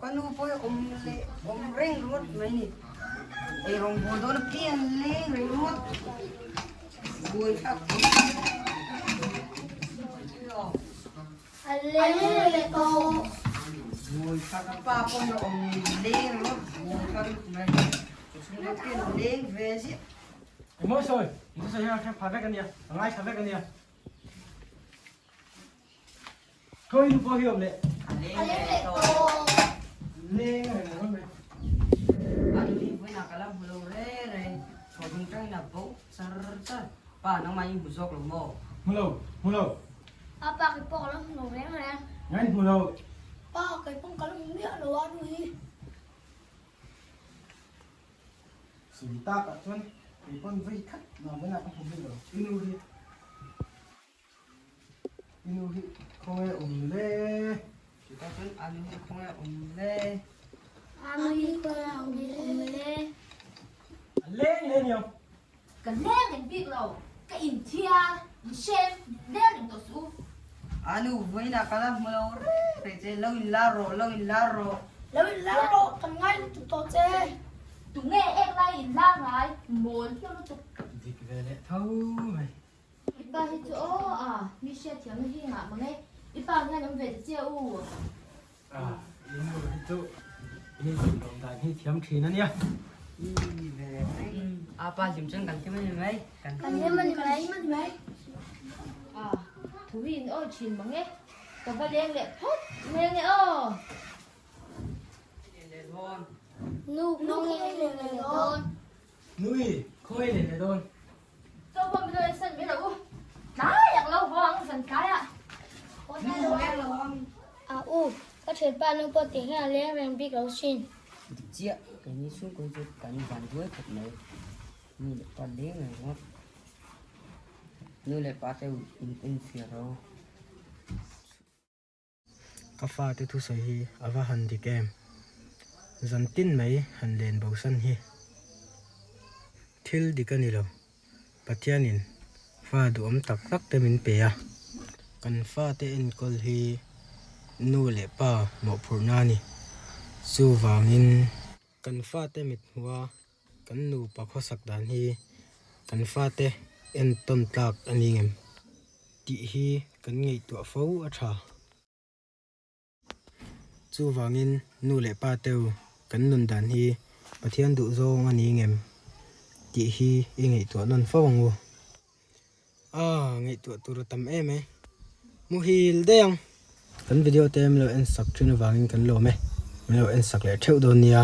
Ka nu pawh hi awm leh awm reng ringawt mai ni. Eirawng bawl dawn apiang leng reng ringawt. Buai thlak A leng leh tawh. Buai thlak a pa pawh hi awm leng ringawt buai thlak lutuk mai. Chhung apiang leng ve ziah. Emaw sawi, in sawi hian a hre pha vek a nia, a ngaithla vek a nia. Khawi nu pawh hi awm leh. A leng leh tawh. Leng reng reng mai. A nu hi vawiinah ka la hmu lo reng reng. Thaw dung tangin a bo char char. Pa nangmah in hmu zawk lo maw? Hmu lo, hmu lo. A pa kei pawh ka la hmu lo reng reng. Ngain hmu lo. Pa kei pawh ka la hmu miah lo a nu hi. Sawi tak ah chuan kei pawn vei khat mah vawiinah ka hmu bik lo. I nu hi. I nu hi khawnge awm le? Chutah chuan a nu hi khawnge awm le? A nu hi khawnge awm le? A leng le niang. Ka leng reng bik lo, ka inthiar, inhrem, leng reng tawh suh u. A nu vawiinah ka la hmu lo reng reng che, lo inlar rawh, lo inlar rawh. Lo inlar rawh, kan ngai lutuk tawh che. Tunge ek lai inlar ngai, mawl hlawm lutuk. Dik ve leh tho mai. I pa hi chu aw a, mi hriat thiamna hi ngah mang e. I pa hian awm ve ta che u. A, i nu hi chu mi lawm dan hi thiam thin a nia. I ve mai. A pa hlim chuan kan hlim a ni mai. Kan hlim a ni mai. A, thu hi in awi thin mang e. Ka va leng leh phawt leng e aw. Nu khawnge leng leh dawn. Nui khawnge leng leh dawn. Chaw pawh min lo en san mai loh u. Tlai ak lo haw ang zan tlai ah. A u, ka thianpa nu pawh tih hian a leng reng bik lo sin. Dik chiah, keini chhungkaw hi chu kan van duai khawp mai. Nu leh pa leng reng ringawt. Nu leh pa te in enfiah ro. Ka fate thusawi hi a va han dik em? Zan tin mai han len bosan hi thil dik a ni lo. Pathianin fa duhawm tak tak te min pe a. Kan fate enkawl hi nu leh pa mawhphurhna a ni. Chuvangin kan fate mit hmuha kan nupa khawsak dan hi kan fate entawn tlak a ni ngem tih hi kan ngaihtuah fo a tha. Chuvangin nu leh pa teu kan nun dan hi Pathian duh zawng a ni ngem tih hi i ngaihtuah nawn fo ang u. Aaa ngaihtuah tur a tam em e. Muhil daih ang. Kan video te min lo en sak thin avangin kan lawm e. Min lo en sak leh theuh dawn nia.